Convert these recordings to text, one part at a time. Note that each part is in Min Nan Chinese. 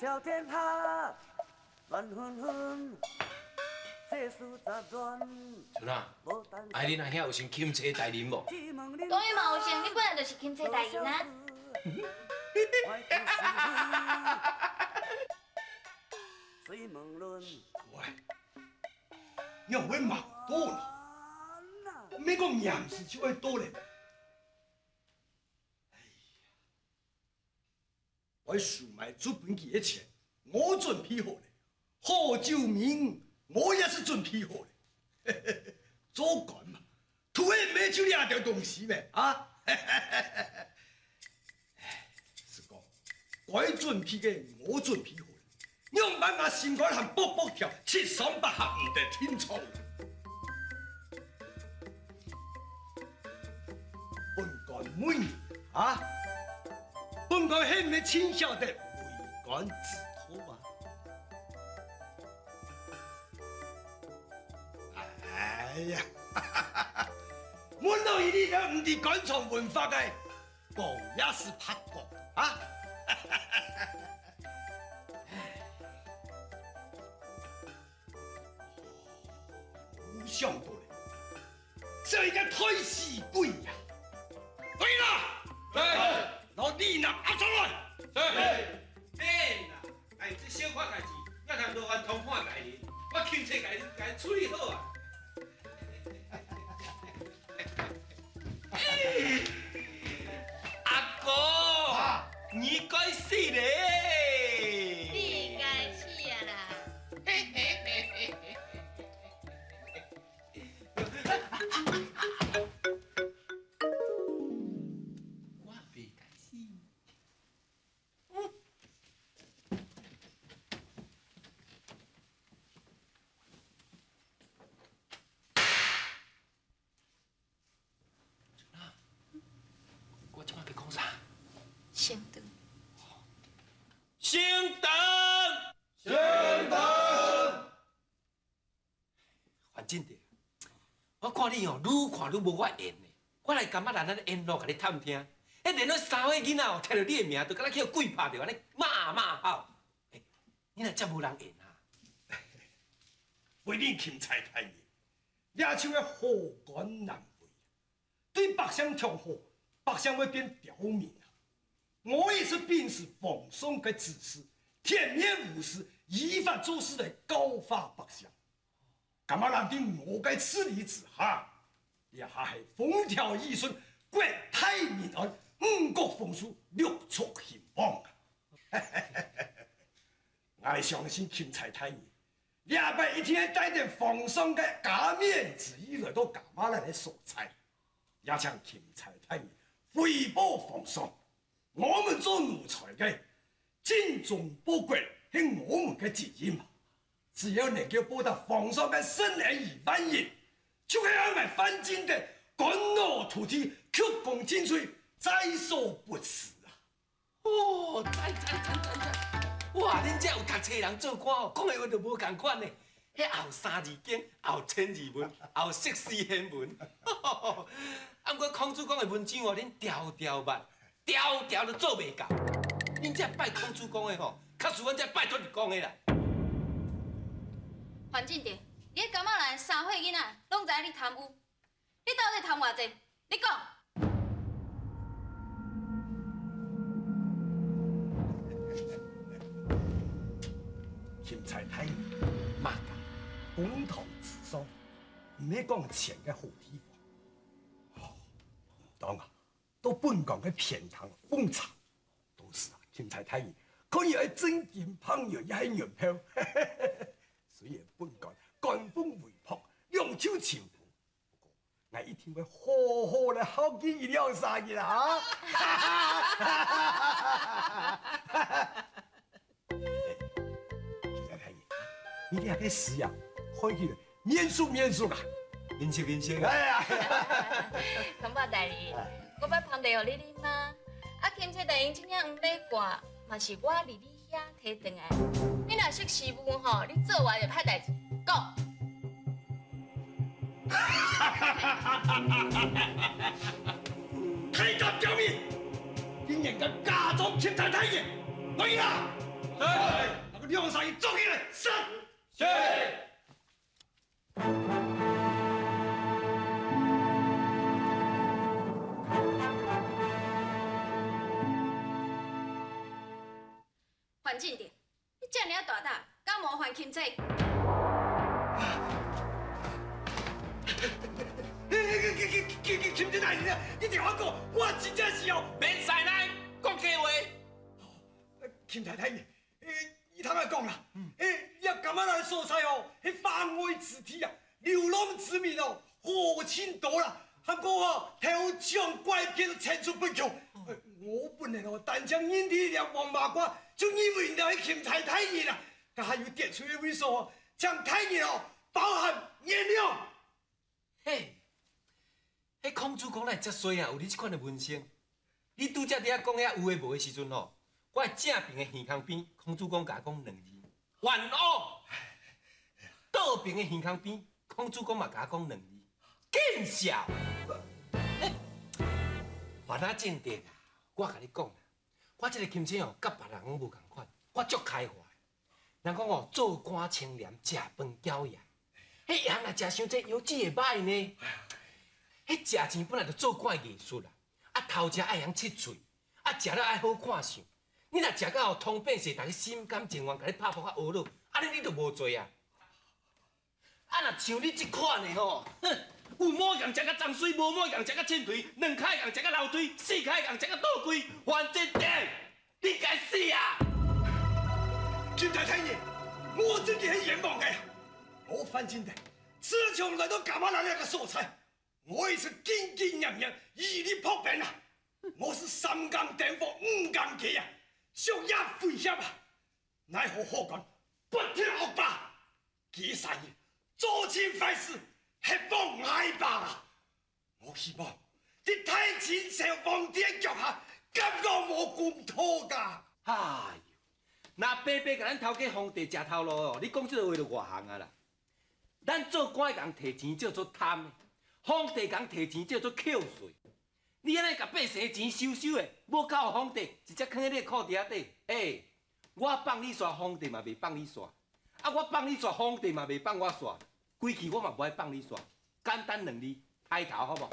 敲天下，乱纷纷，世事杂乱。春仔，哎，恁阿兄有成钦差大人无？当然嘛有成，你本来就是钦差大人啊。喂，你会矛盾了？免讲严是就爱多咧。哎呀，我售卖出本机的钱，我准备好咧。贺九明，我也是准备好咧。做官嘛，突然买就两条东西呗，啊？是讲，该准备的我准备好咧。两万啊，心肝含卜卜跳，七双八合唔得天窗。本官每年啊，本官很没亲晓得为官之托啊。哎呀，我老爷你都唔伫官场文化的，讲也是拍过啊。冇想到咧，这个推死鬼呀！对啦，对，老李那阿出来，对，免啦，哎，这小可代志，我通罗安通判大人，我钦差共你处理好啊。阿哥，你该死咧！你该死啊啦！我袂该死。我这摆欲讲啥？先等。先等。先等。范进弟，我看你哦，愈看愈无我缘呢。我来感觉咱咱沿路共你探听，彼连续三岁囡仔哦，听著你的名，就敢若去予鬼拍著，按呢骂骂吼。欸，你若遮无人缘啊？为你钦差大人，掠手的荷官难为，对百姓强好，百姓会变刁民啊！我也是秉持皇上的指示，铁面无私，依法做事来教化百姓。感觉咱伫我嘅治理之下，也还是风调雨顺，国泰民安，五谷丰收，六畜兴旺啊！我相信钦差大人，两摆一天带点皇上的加冕旨意来到噶玛咱的所在，也请钦差大人回报皇上。我们做奴才的，尽忠报国是我们的责任嘛。只要能够报答皇上的深恩与万恩，就会安排范进的官老土地，鞠躬尽瘁，在所不辞啊！哦，赞赞赞赞赞！哇，恁这有读册人做官哦，讲的话就无仝款呢。彼后三字经，后千字文，后释诗言文。啊，毋过孔子讲的文章哦，恁条条捌，条条都做袂到。恁这拜孔子讲的吼，较输阮这拜土地公的啦。范进弟，你彼感冒兰三岁囡仔拢知影你贪污，你到底贪偌济？你讲。钦差大人，马家公堂之上，毋免讲钱的好地方。当啊，到本港的偏堂奉茶，都是啊，钦差大人可以爱真金朋友也系银票。虽然本官官风微薄，两手清风，不过我一定会好好来孝敬伊两三日啊！钦差大人，你俩个事啊，开起来免俗免俗啊，免俗免俗啊！哎呀，通判大人，我捌捧茶予你啉啊！啊，钦差大人这领黄马褂嘛是我伫你遐提转来。你若识时务吼，你做完就歹代志。讲。开甲刁民，竟然敢假装钦差大人，来啦！对。我兩三伊做起來，殺！是。范進德，你這爾大膽，敢冒犯欽差？欽差大人啊，你聽我講，我真正是哦，免使奶，講假話。欽差大人，伊通來講啦，你感覺咱所在哦，彼方位之體啊，流浪之民哦，禍情多啦，還過哦，頭槍怪騙層出不窮。我本來哦，單將認得了王八官，就以為了彼欽差大人啊，還有點出的猥瑣哦，將大人哦，包涵原諒。嘿，彼孔主公哪會遮衰啊？有你這款的文聲，你拄才佇遐講遐有的無的時陣吼，我的正邊的耳孔邊，孔主公共我講兩字，冤枉；倒邊的耳孔邊，孔主公嘛共我講兩字，見笑。凡仔正德啊，我共你講啦，我這個欽差哦，佮別人攏無仝款，我足開化。人講哦，做官清廉，食飯繳鹽。彼鹽若食傷濟，腰子會歹呢。彼食錢本來就做官的藝術啦，啊頭食愛曉切喙，啊食了愛好看相。你若食到通變勢，逐家心甘情願共你拍撲甲呵咾，按呢你就無罪啊。啊若像你這款的吼，哼，有毛共食甲髒水，無毛共食甲凊槌，兩跤共食甲流推，四跤共食甲倒規，范進德，你該死啊！欽差大人，我真的很冤枉的。我范進德自從來到噶瑪蘭那個所在，我也是兢兢業業，以力撲變啊！我是三更點火五更起啊，夙夜飛俠啊！奈何禍官不聽惡霸，幾三年做盡壞事，黑幫挨霸啊！我希望佇太秦朝皇帝腳下，感覺無公道噶。哎喲，若白白共咱頭家皇帝食頭路哦，你講這个話就外行啊啦！咱做官的共提錢叫做貪的，皇帝共提錢叫做扣稅。你按呢共百姓錢收收的，無交予皇帝，直接囥佇你的褲袋仔底。欸，我放你煞，皇帝嘛袂放你煞；啊，我放你煞，皇帝嘛袂放我煞。规气我嘛無愛放你煞，簡單兩字，抬頭好無？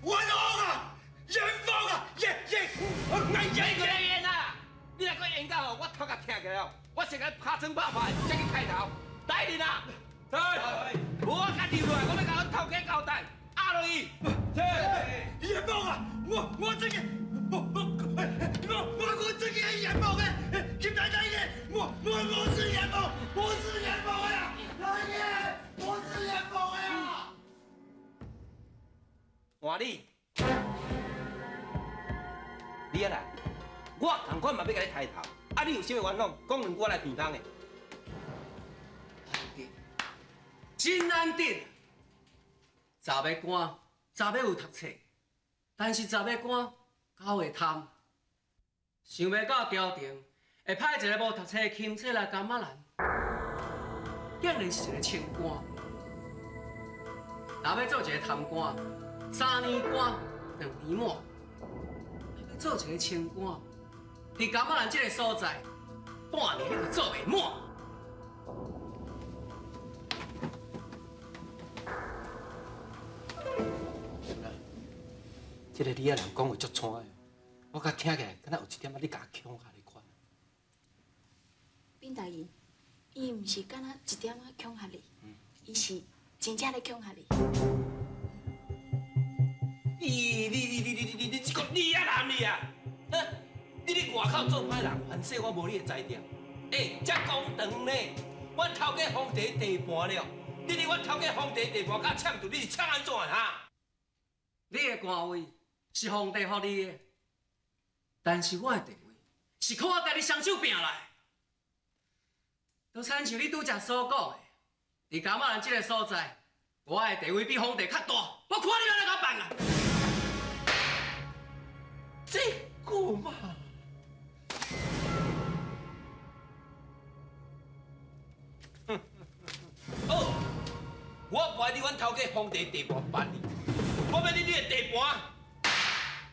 冤枉啊！冤枉啊！冤冤！我冤冤冤啊！你若閣冤到吼，我頭殼痛起來哦！我先共你拍床拍破，才去抬頭。大人啊，對，無我家己落來，我欲共阮頭家交代。壓落去。是。冤枉啊！我這個，我這個係冤枉的，金大大爺，我是冤枉，我是冤枉的呀！大爺，我是冤枉的呀！換你，你啊啦，我仝款嘛欲共你抬頭，啊你有啥物冤枉？講兩句我來鼻通的。真難得，十个官，十个有讀冊，但是十个官九个貪，想袂到朝廷會派一個無讀冊的欽差來監察咱，竟然是一個清官。若欲做一個貪官，3年官2年滿；若欲做一個清官，佇監察咱這個所在，半年你就做袂滿。這個李仔人講話足粗的，我甲聽起來，敢若有一點仔你共我恐嚇的款。敏大人，伊毋是敢若一點仔恐嚇你，伊是真正咧恐嚇你。咦，你這個李仔男你啊！你佇外口做歹人，反正我無你的才調。欸，這公堂呢，阮頭家皇帝地盤了，你佇阮頭家皇帝地盤共搶奪，你是搶按怎的哈？你的官位是皇帝予你的，但是我的地位是靠我家己雙手拼來。就親像你拄才所講的，佇噶瑪蘭這個所在，我的地位比皇帝較大，我看你欲按怎共我辦啊！這個嘛，好，我不愛佇阮頭家皇帝地盤辦你，我欲佇你的地盤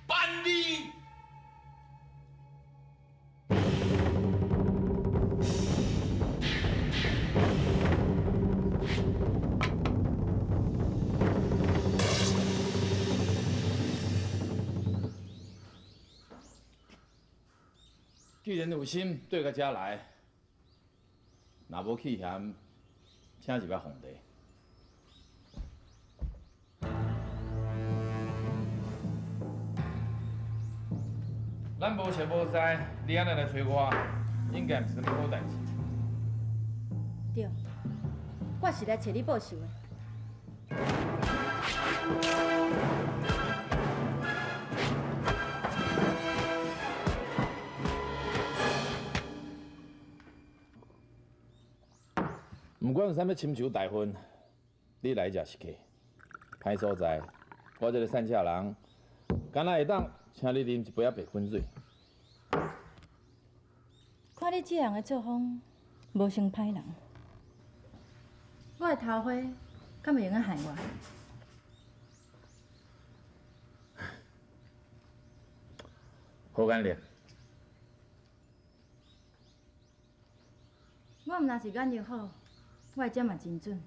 辦你。既然有心缀到遮来，若无气嫌，请入来奉茶。咱无熟无知，你按呢来揣我，应该毋是啥物好代志。对，我是来揣你报仇的。毋管有啥物深仇大恨，你来遮是客，歹所在，我这个散赤人，敢若会当请你啉一杯仔白滚水。看你这人的作风，无像歹人。我的桃花，敢会用得害我？好眼力。我毋但是眼力好，我的针嘛真准。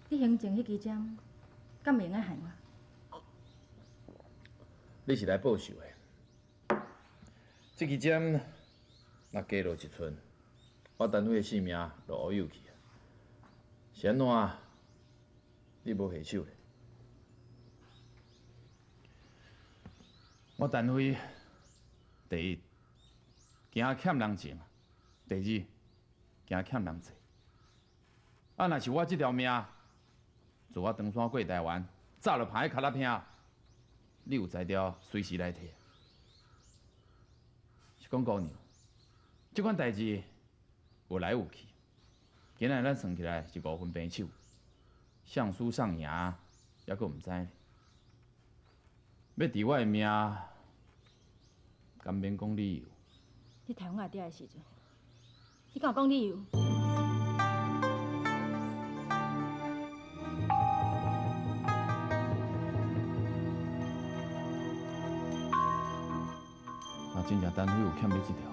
你行前彼支针，敢会用得害我？你是来报仇的。这支针若加落一寸，我陈飞的性命就乌有去啊！是按怎？你无下手咧？我陈飞，第一惊欠人情，第二惊欠人债。啊，若是我这条命，自我唐山过台湾，早就拍喺跤仔坪，你有才调随时来提。是讲姑娘，这款代志有来有去，今仔咱算起来是五分平手，相输上赢，犹阁毋知呢。欲治我的命，敢免讲理由？你杀阮阿爹的时阵，你敢有讲理由？若真正陈飞有欠你这条，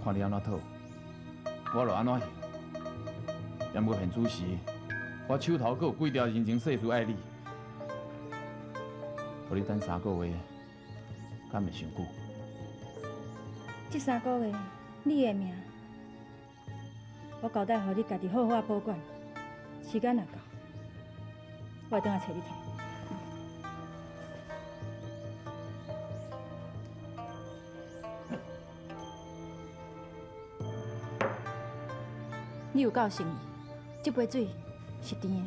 看你按怎讨，我就按怎还。不过现此时，我手头阁有几条人情世事爱你，予你等3个月，敢会伤久？这3个月，你的命，我交代予你家己好好保管。时间若到，我会转来揣你提。你有够诚意，这杯水是甜的。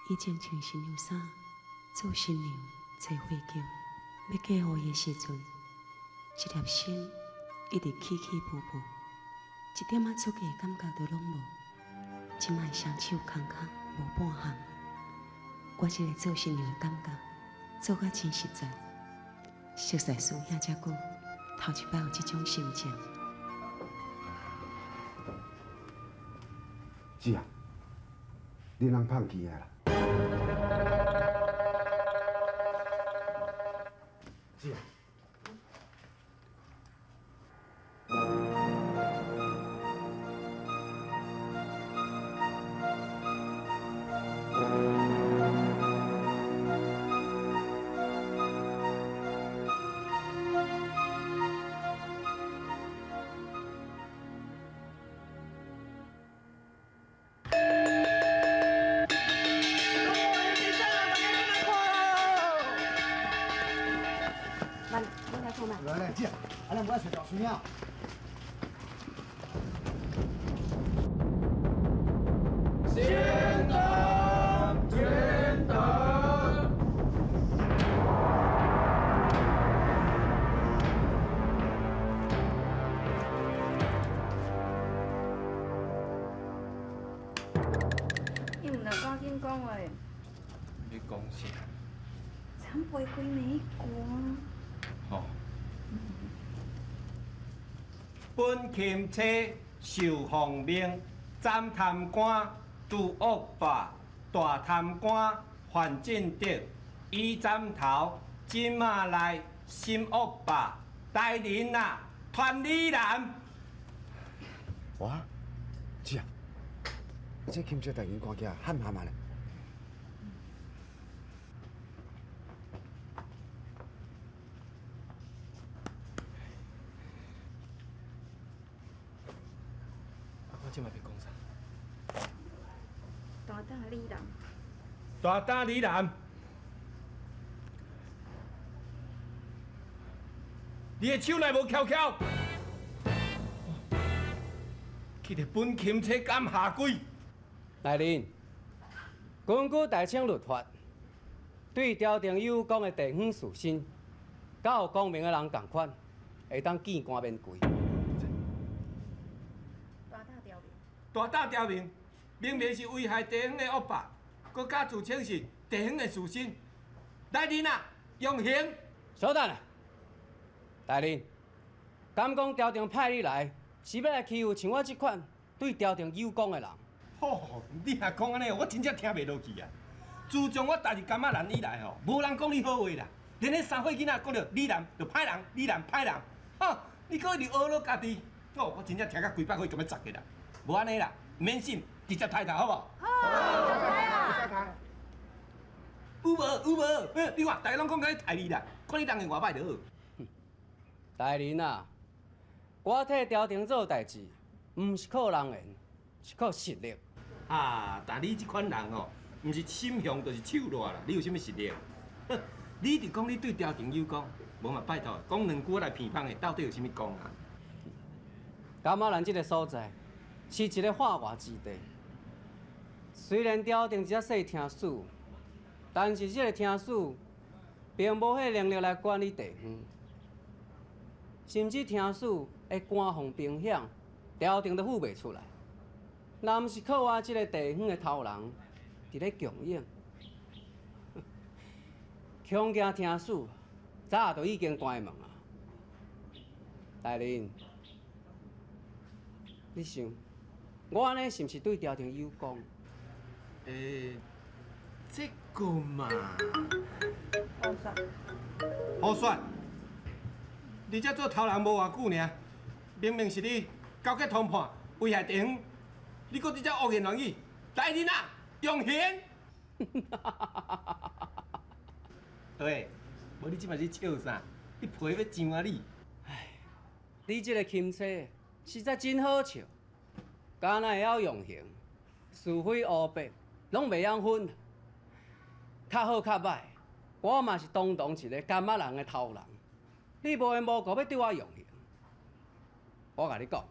以前穿新娘衫，做新娘，坐飞机，欲嫁予伊的时阵，一粒心一直起起伏伏，一点仔出嫁的感觉都拢无。这摆双手空空，无半项。我这个做新娘的感觉，做甲真实在。熟似师遐遮久，头一摆有这种心情。姊啊，你人放弃啊啦？姊啊。你毋若赶紧讲话。你讲啥？惨背规暝歌。吼。本钦差受奉命，斩贪官，除恶霸，大貪官范進德、伊斬頭、金馬來、新惡霸、大人啊，團李南。哇，姐啊，這欽差大人看起來憨憨啊咧。我這嘛欲講啥？大膽李南。大膽李南，你的手若無翹翹，去著本欽差敢下跪？大人，根據大清律法，對朝廷有功的地方士紳，佮有功名的人仝款，會當見官免跪。大膽刁民，明明是危害地方的惡霸，閣敢自稱是地方的士紳。來人啊，用刑！稍等下，大人，敢講朝廷派你來，是欲來欺負像我這款對朝廷有功的人？吼，你若講按呢，我真正聽袂落去啊！自從我踏入柑仔蘭以來吼，無人講你好話啦，連彼三歲囡仔講著李南就歹人，李南歹人，吼，你閣一直呵咾家己，哦，我真正聽甲規百歲咁欲雜的啦。無按呢啦，毋免審，直接刣頭好無？好，刣。有無？有無？你看，大家攏講共你刣你啦，看你人緣偌歹就好。大人啊，我替朝廷做代誌，毋是靠人緣，是靠實力。啊，但你這款人吼，毋是心雄就是手熱啦。你有啥物實力？你一直講你對朝廷有功，無嘛拜託，講兩句我來鼻芳的，到底有啥物功啊？柑仔蘭這个所在是一个化外之地，雖然朝廷一隻細廳司，但是這个廳司並無彼能力來管理地方，甚至廳司的官俸兵饗，朝廷都付袂出來。若毋是靠我這个地方的頭人佇咧供應，恐驚廳司早就已經關門啊！大人，你想，我按呢是毋是對朝廷有功？這個嘛，好選，好選。你這做頭人無偌久爾，明明是你勾結通判，危害地方，你閣佇遮惡言亂語，來人啊，用刑！對，無你這擺咧笑啥？你皮欲上啊你！唉，你這个欽差實在真好笑，敢若會曉用刑，是非黑白攏袂曉分。較好較歹，我嘛是堂堂一个柑仔人的頭人，你無緣無故欲對我用刑，我共你講，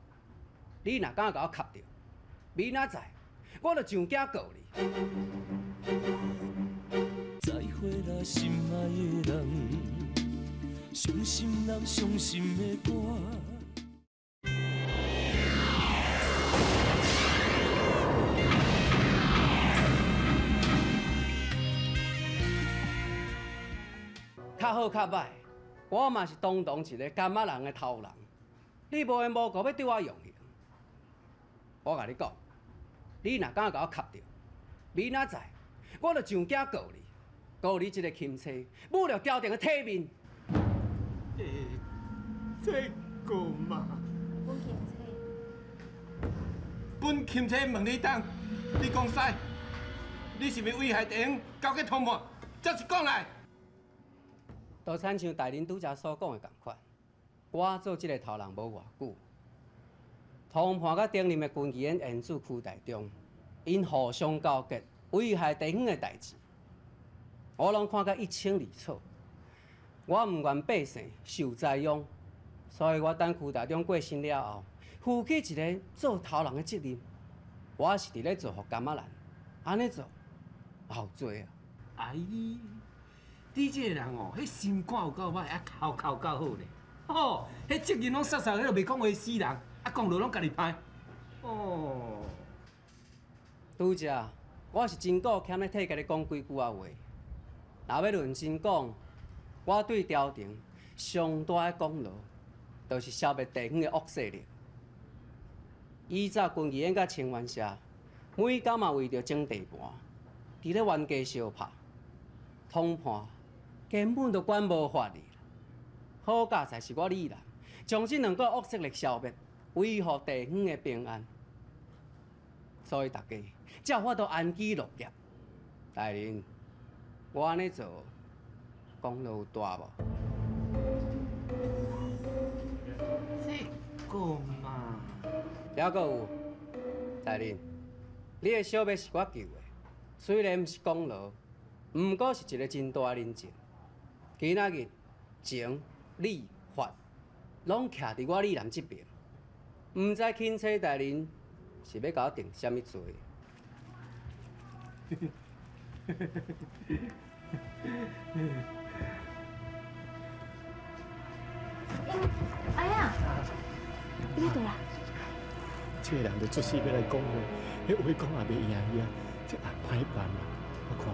你若敢共我磕著，明仔載我就上京告你。再會啦，心愛的人，傷心人傷心的歌。較好較歹，我嘛是堂堂一个柑仔人的頭人，你無緣無故欲對我用刑，我共你講，你若敢共我磕著，明仔載我就上京告你，告你這个欽差侮辱朝廷的體面。這個嘛，本欽差，本欽差問你當，你講使，你是毋是危害地方，勾結通判，這是講來。就親像大人拄才所講的仝款，我做這个頭人無偌久，通判佮頂任的軍紀院院主區大中，𪜶互相勾結，危害地方的代誌，我攏看甲一清二楚。我毋願百姓受災殃，所以我等區大中過身了後，負起一个做頭人的責任。我是佇咧造福柑仔蘭，按呢做有罪啊！哎，你這个人哦，彼心肝有夠歹，啊口口夠好咧。哦，彼責任攏殺殺，彼個袂講話死人，啊講落攏家己歹。哦，拄才我是真顧欠咧替家己講幾句仔話。若欲論真講，我對朝廷上大的功勞，就是消滅地方的惡勢力。以前軍議院佮清源社，每工嘛為著爭地盤，伫咧冤家相拍，统判根本就管无法理。好佳哉是我李南，将這兩個惡勢力消滅，維護地方的平安，所以大家才有法度安居樂業。大人，我按呢做，功勞有大無？這個嘛，還閣有，大人，你的小妹是我救的，雖然毋是功勞，毋過是一個真大的人情。今仔日情、理、法，攏徛佇我李南這邊，毋知钦差大人是欲共我定啥物罪？哎呀，你欲倒啦？這個人就出世欲來講話，彼話講也袂贏伊啊，這也歹辦啦。我看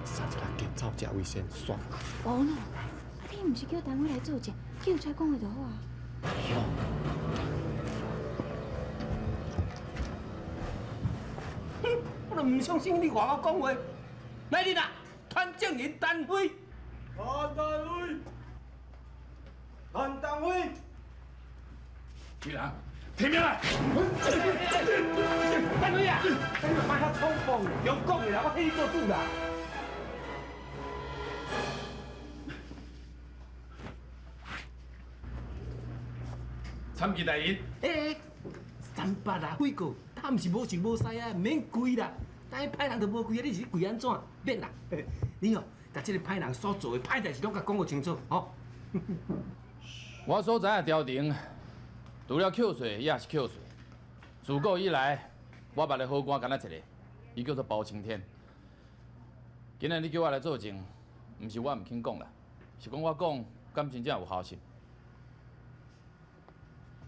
三一六加走食為先算。哦喏，啊你毋是叫單位來作證，叫出來講話就好啊。哼，我都毋相信你外口講話。來人啊，團證人陳飛。陳飛，陳東輝。李人，提命來！陳飛啊，你莫遐衝動，用講的啦，我替你做主啦。參見大人。欸，三八啦，悔過，他毋是無想無使啊，毋免跪啦。但彼歹人就無跪啊，你是跪按怎？免啦，你哦，共這個歹人所做的歹代誌攏共講個清楚，吼。我所知的朝廷，除了扣稅，也是扣稅。自古以來，我捌的好官干焦一个，伊叫做包青天。今日你叫我來作證，毋是我毋肯講啦，是講我講，敢真正有效性？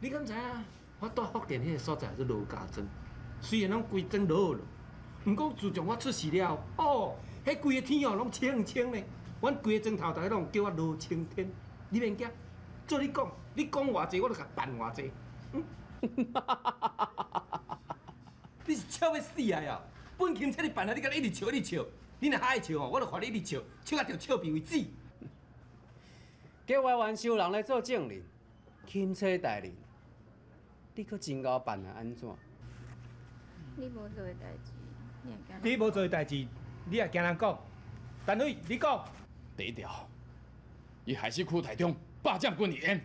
你敢知影？我蹛福田彼个所在叫罗家庄，雖然攏規庄落落，毋過自從我出事了後，哦，彼規个天哦攏青青的，阮規个莊頭逐家攏叫我羅青天。你免驚，做你講，你講偌濟，我就共辦偌濟。你是笑欲死啊呀！本钦差你辦啊，你敢一直笑一直笑，你若愛笑吼，我就予你一直笑，笑到著笑鼻為止。叫我冤仇人來做證人，钦差大人，你閣真𠢕辦啊？按怎？你無做的代誌，你也驚？你無做的代誌，你也驚人講？陳飛，你講。第一條，伊害死區台中霸佔軍醫院。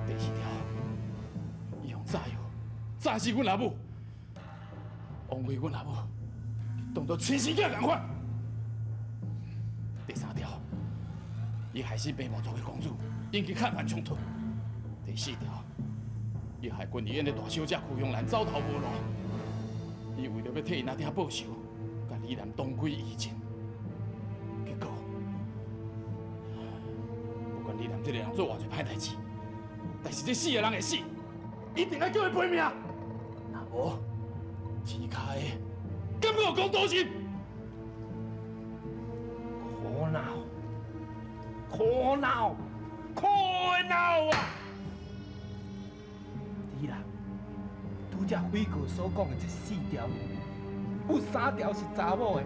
第二條，伊用炸藥炸死阮阿母，枉為阮阿母當作親生囝仝款。第三條，伊害死白毛族的公主，引起漢漢衝突。第四條，伊害軍醫院的大小姐邱香蘭走投無路，伊為著欲替𪜶阿爹報仇，共李南同歸於盡。結果，不管李南這个人做偌濟歹代誌，但是這死的人會死，一定愛叫伊賠命。若無，天跤的，敢閣有公道心？苦惱，苦惱，苦惱啊！李南，拄才悔過所講的這四條，有三條是查某的，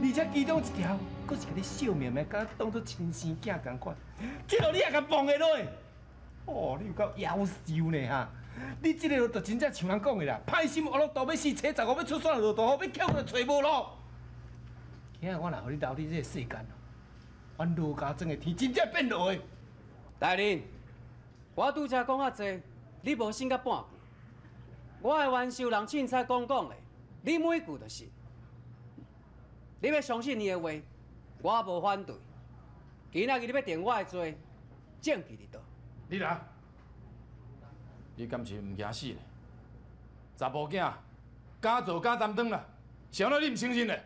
而且其中一條，閣是共你惜命命，敢當作親生囝仝款，這落你也共放會落？哦，你有夠夭壽呢哈！你這个就真正像人講的啦，歹心惡落肚欲死，初十五欲出山落大雨，欲捡就揣無路。今仔我若予你留佇這个世間，阮羅家莊的天真正變落的。大人，我拄才講較濟，你無信甲半句。我的冤仇人凊彩講講的，你每句就信。你欲相信伊的話，我無反對。今仔日你欲定我的罪，證據佇佗？你人，你敢是毋驚死咧？查埔囝敢做敢擔當啦，是按怎你毋承認咧？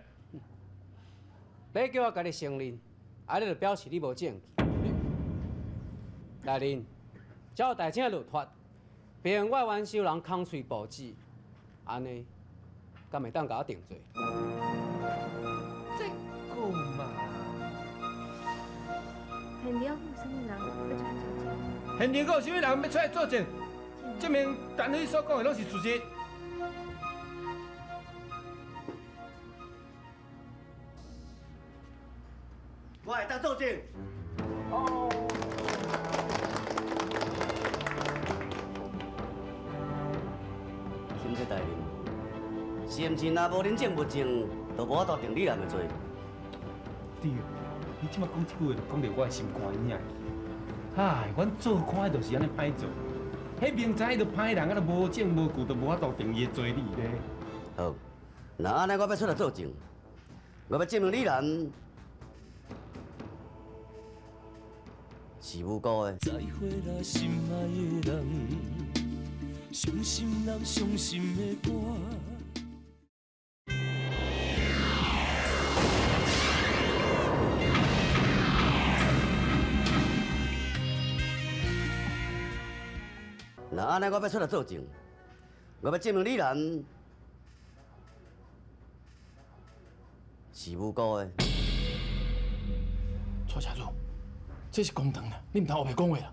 你叫我共你承認，按呢就表示你無證據。大人，照大清的律法，憑我冤仇人空喙報紙，按呢，敢會當共我定罪？這個嘛，現場有啥物人欲出來作證？現場閣有啥物人欲出來作證？證明陳飛所講的攏是事實。我會當作證。哦。钦差大人，是毋是若無恁證物證，就無法度定李南的罪？對，你這擺講這句話，就講著我的心肝爾去。唉，阮做官的就是按呢歹做，彼明知伊就歹人，啊，都無證無據，都無法度定伊的罪理咧。好，那按呢，我欲出來作證，我欲證明李南是無辜的。再會啦，心愛的人，傷心人傷心的歌。那按呢，我欲出來作證，我欲證明李南是無辜的。蔡社主，這是公堂啦，你毋通烏白講話啦。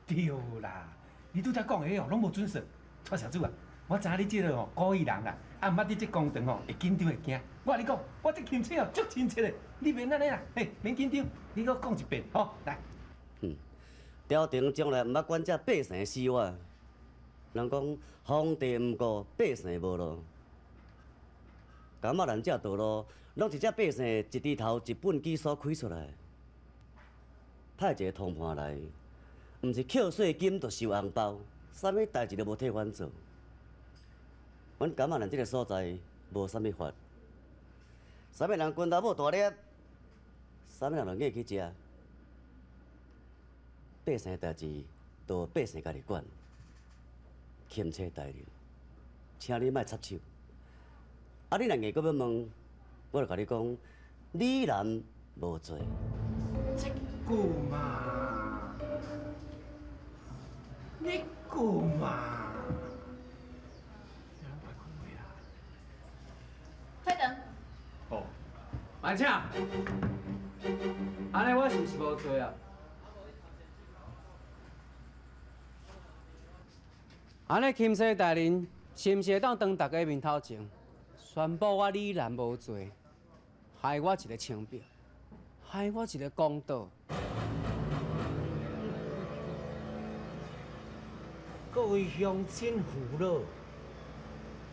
對啦，你拄才講的哦，攏無準算。蔡社主啊，我知影你這個吼古意人啦，啊，毋捌佇這公堂吼會緊張會驚。我共你講，我這親切哦足親切的，你免按呢啦，嘿，免緊張，你閣講一遍吼，來。朝廷從來毋捌管這百姓的死活。人講皇帝毋顧，百姓無路。感覺咱這道路，攏是這百姓一支頭一畚箕所開出來的。派一個通判來，毋是扣稅金，就收紅包，啥物代誌都無替阮做。阮感覺咱這個所在無啥物法，啥物人拳頭無大粒，啥物人就硬去食。百姓的代誌，都百姓家己管。钦差大人，請你莫插手。啊，你若硬閣欲問，我就共你講，李南無罪。這個嘛，那個嘛，快等。哦，慢请。按呢我是毋是無罪啊？按呢，钦差大人是毋是會當當大家面頭前宣布我李南無罪，還我一個清白，還我一個公道？各位鄉親父老，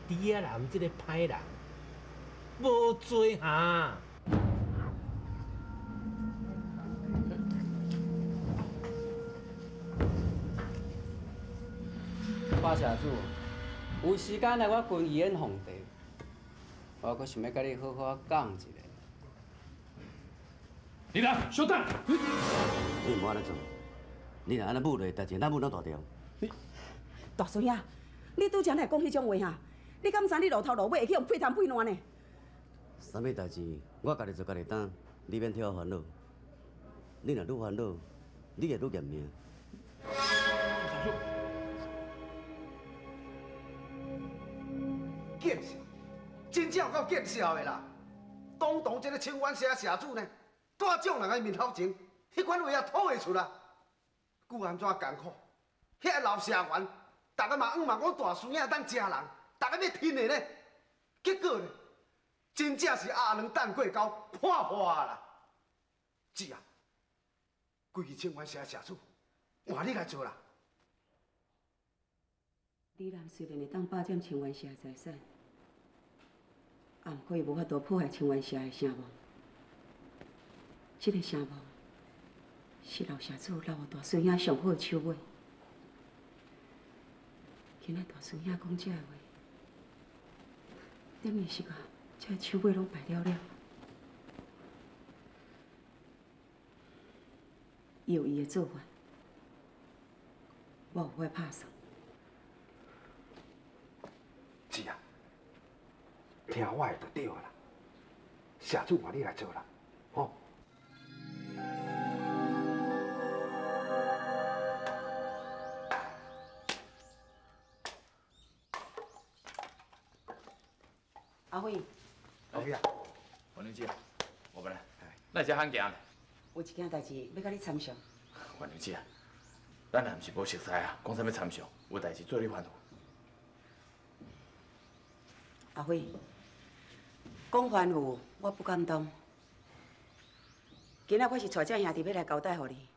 李阿南這個歹人無罪哈！百社主，有時間來我軍醫院奉茶，我閣想欲佮你好好講一下。李南，稍等。你毋好按呢做，你若按呢舞落，代誌咱舞哪大條？大孫兄，你拄才哪會講彼種話哈？你敢知你露頭露尾會去予屁談屁爛呢？啥物代誌，我家己做家己擔，你免替我煩惱。你若愈煩惱，你會愈嚴命。見笑，真正有夠見笑的啦！堂堂這個清源社社主呢，蹛眾人的面頭前，彼款話也吐會出來，久按怎艱苦？遐老社員，逐个嘛向望講大孫仔當食人，逐个欲聽的呢。結果呢，真正是鴨卵等過溝，破破啦！姊啊，規个清源社社主，換你來做啦。李南雖然會當霸佔清源社的財產，啊，毋過伊無法度破壞清源社的聲望。這個聲望是老社主留予大孫兄上好的手尾。今仔大孫兄講這个話，等於是共這个手尾攏敗了了。伊有伊的做法，我有我的拍算。姊啊，聽我的就對啦，社主換你來做啦，吼。阿輝，阿輝啊，王娘姐，我本來，咱是罕行咧。有一件代誌欲佮你參詳。王娘姐，咱也毋是無熟似啊，講啥物參詳？有代誌做你吩咐。阿輝，講吩咐我不敢當，今仔我是带这兄弟欲来交代予你。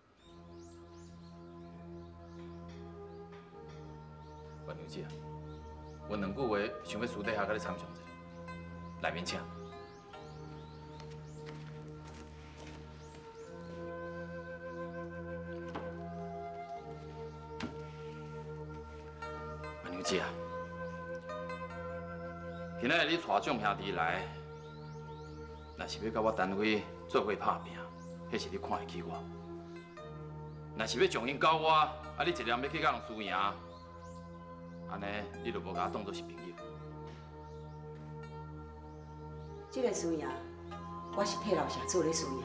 月娘姐，我两句话想欲私底下佮你参详一下，内面请。月娘姐啊，今仔日你带众兄弟来，若是欲佮我单飞做伙拍拚，彼是你看会起我；若是欲将𪜶交我，啊，你一个人欲去佮人输赢，按呢你就无共我当做是朋友。这个输赢，我是替老社主咧输赢。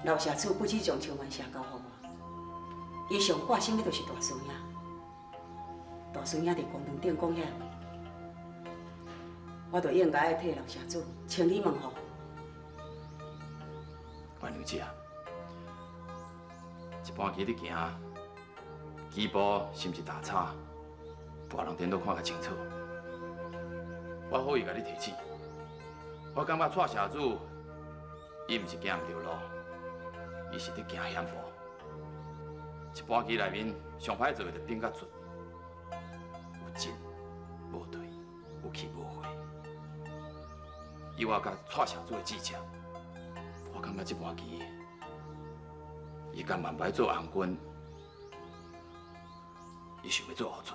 老社主不止将清源社交予我，伊上挂心的就是大师兄。大师兄伫公堂顶讲遐话，我就应该爱替老社主清理门户。月娘姐，一盘棋咧行，棋步是毋是大差，别人颠倒看较清楚。我好意共你提醒，我感觉蔡社主，伊毋是行毋著路，伊是咧行险步。一盘棋内面上歹做的就变甲准，有进无退，有去无回。以我佮蔡社主的志气，我感觉这盘棋，伊甘愿歹做红军，伊想欲做乌卒。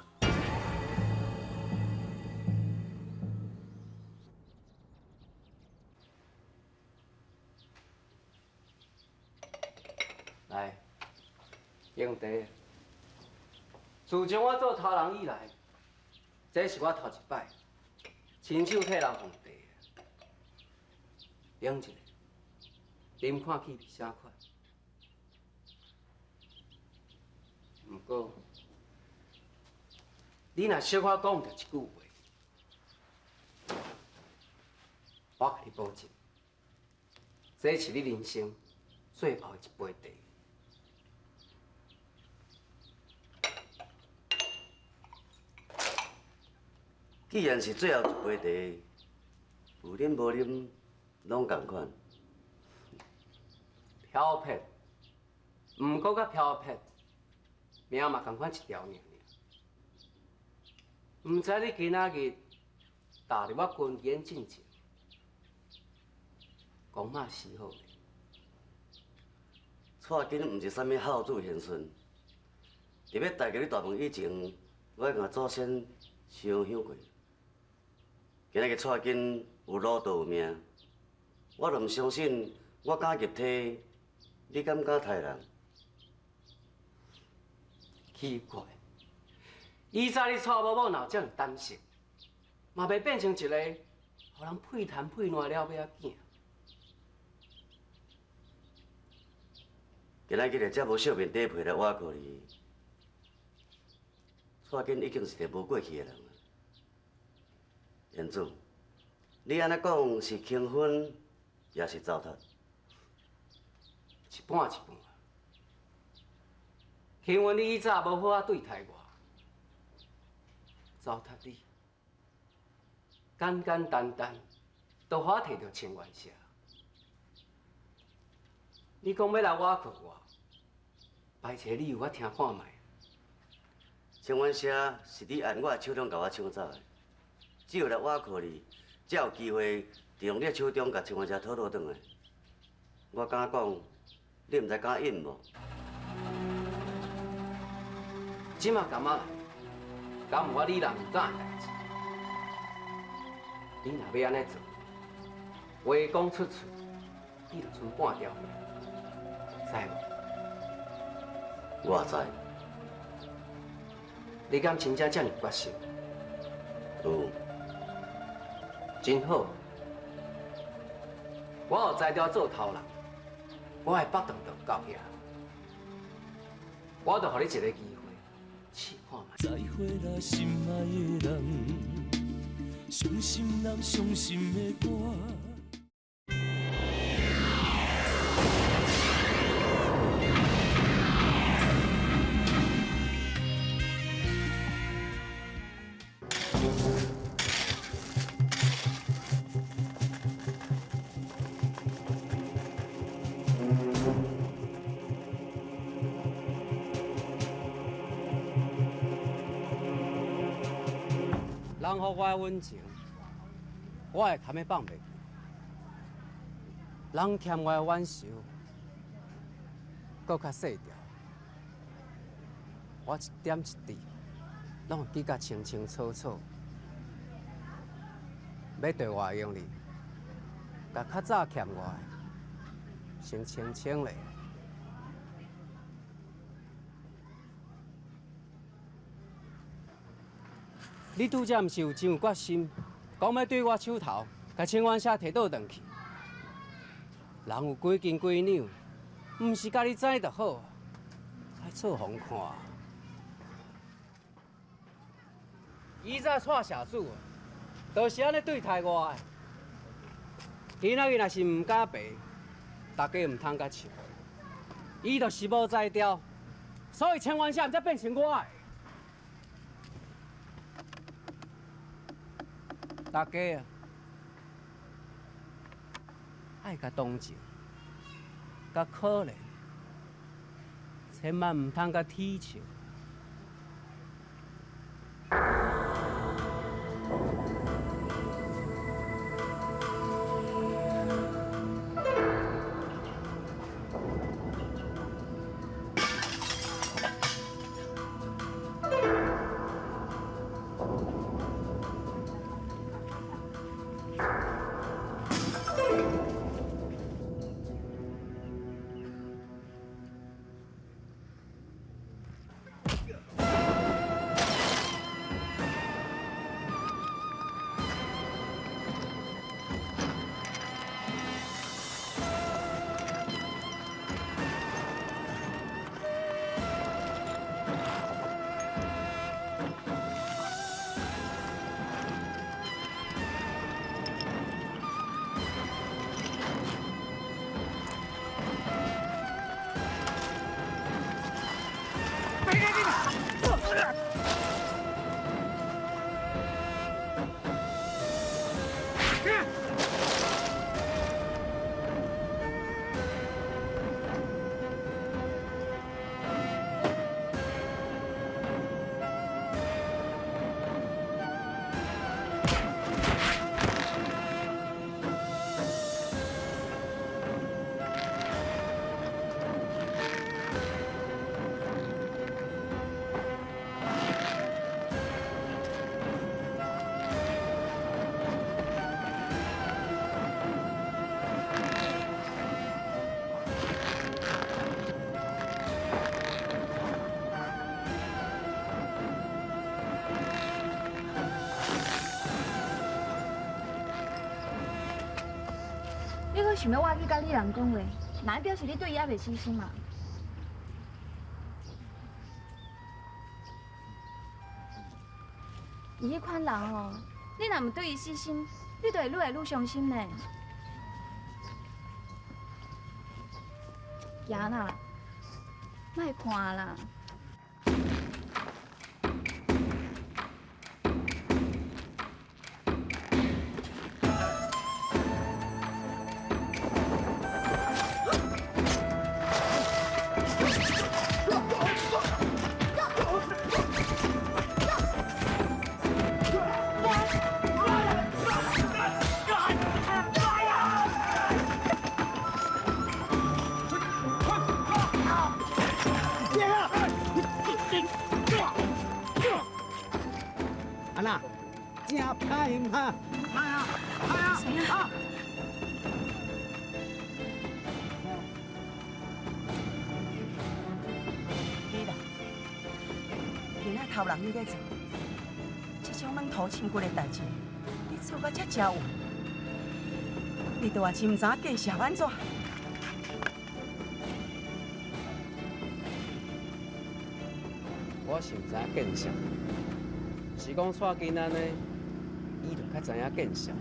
来，英弟，自从我做头人以来，这是我头一摆亲手替人奉茶。饮一下，啉看气味啥款。毋过，你若小可讲著一句话，我共你保证，这是你人生最后的一杯茶。既然是最后一杯茶，有啉无啉拢仝款。飘撇，毋过佮飘撇，命嘛仝款一条尔尔。毋知你今仔日踏入我军营进前，讲嘛是好的。蔡根毋是啥物孝子贤孙，伫欲踏入你大门以前，我已经祖先烧香过。今仔日蔡根有路就有命，我就毋相信我敢入体，你敢敢杀人？奇怪，以前你蔡某某若有这尔胆识，嘛袂变成一个予人屁谈屁烂了尾仔囝。今仔日这无惜面底皮来挖苦你，蔡根已经是个无过去的人啊。彦祖，你按呢讲是轻分，抑是糟蹋？一半一半。轻分你以早无好好对待我，糟蹋你，简简单单就予我提著清源社。你讲欲来挖苦我，摆一个理由我听看觅。清源社是你按我的手中共我抢走的，只有来挖苦你，才有机会利用你的手中共清源社讨落转来。我敢讲，你毋知敢应无？这马感觉，敢有我李人有敢的代志？你若欲按呢做，话讲出喙，你就剩半条命，知无？我知。你敢真正遮尔决心？有。真好，我有才调做头人，我的北堂就到遐，我就予你一个机会，试看觅。再会啦，心爱的人，伤心人伤心的歌。予我的温情，我会堪欲放袂记；人欠我的冤仇，阁较细条，我一点一滴拢会记甲清清楚楚。欲对外用力，共较早欠我的先清清咧。你拄才毋是有真有决心，讲欲对我手头，共清源社提倒转去。人有几斤几两，毋是家己知就好，爱做予人看。以早蔡社主，就是按呢对待我的。今仔日若是毋敢爬，大家毋通共笑。伊就是无才调，所以清源社才变成我的。大家啊，爱共同情，共可怜，千万毋通共铁笑。你阁想欲我去佮你人讲话，那表示你对伊犹未死心嘛？伊彼款人哦，你若毋对伊死心，你就会愈来愈伤心呢。行啦，莫看啦。阿娜，真歹毋哈？歹啊，歹啊！啊！你啦，囡仔头人你咧做，这种软土深骨的代志，你做甲遮遮有，你都也是毋知影见笑按怎？我是毋知影见笑。是讲蔡金安呢，伊就较知影见笑。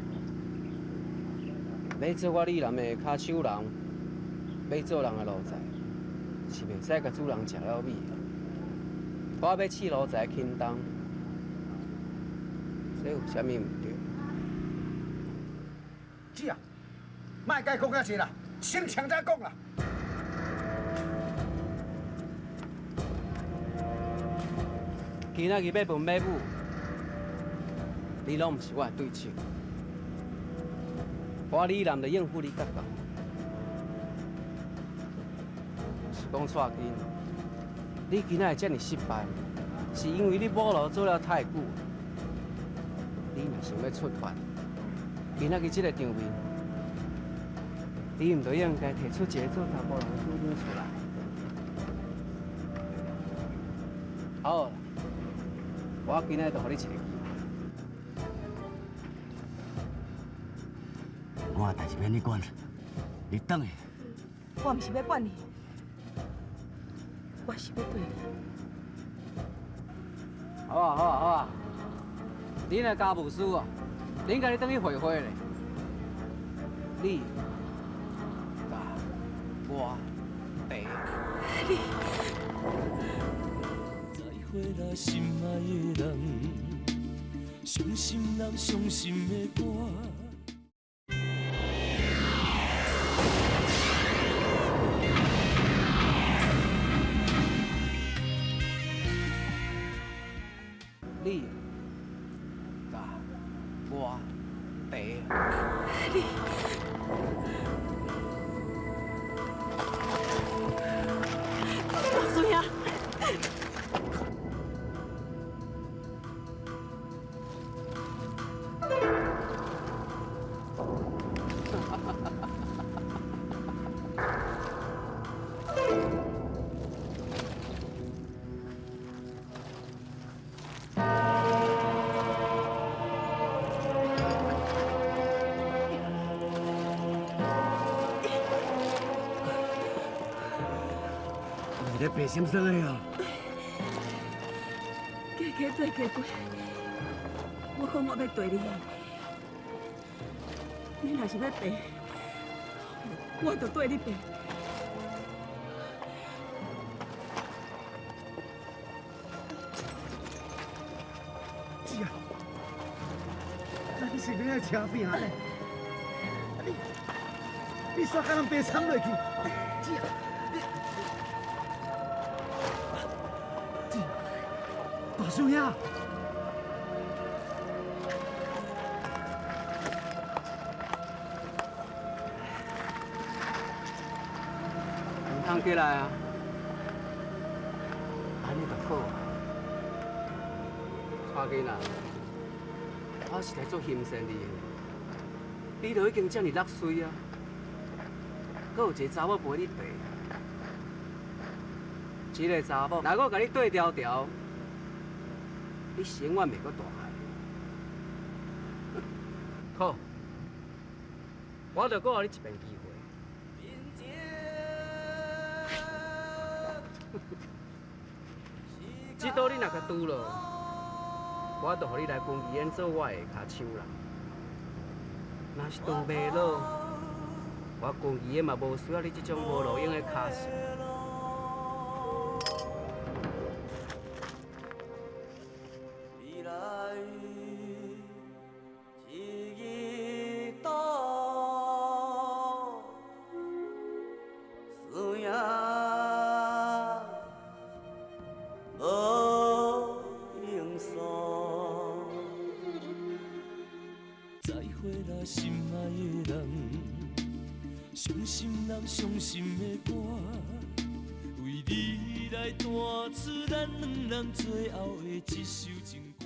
欲做我李南的跤手人，欲做人的奴才，是袂使共主人食了米的。我欲试奴才轻重，这有啥物毋对？姐啊，莫该讲遐济啦，先抢再讲啦。今仔日欲问欲母，你攏毋是我的對手。我李南就應付你甲夠。是講蔡金，你今仔會遮爾失敗，是因為你無路做了太久。你若想欲出發，今仔日這個場面，你毋就應該提出一個做查埔人的主張出來。好，我今仔就予你一個機會。我的代誌免你管，你轉去。我毋是欲管你，我是欲綴你。好啊好啊好啊，恁的家務事哦，恁家己轉去會會咧。你、佮我、爸。你。再會啦，心愛的人，傷心人傷心的歌。你、佮我、爸。你。大水啊！你咧白心酸的哦。加加对加过，我讲我欲綴你，你若是欲爬，我就綴你爬。姐啊，咱是欲爱车拼呢？你你煞共人爬惨落去，姐啊！大师兄，毋通起来啊！按呢就好啊。蔡囡仔，我实在足欣羡你的，你都已經遮爾落媠啊，閣有一个查某陪你爬，這个查某若閣共你綴牢牢。你永遠袂閣大漢。好，我就閣予你一遍機會。這刀你若共拄落，我就予你來軍藝院做我的跤手人。若是拄袂落，我軍藝院嘛無需要你這種無路用的跤手。再會啦，心愛的人，傷心人傷心的歌，為你來彈出咱兩人最後的這首情歌。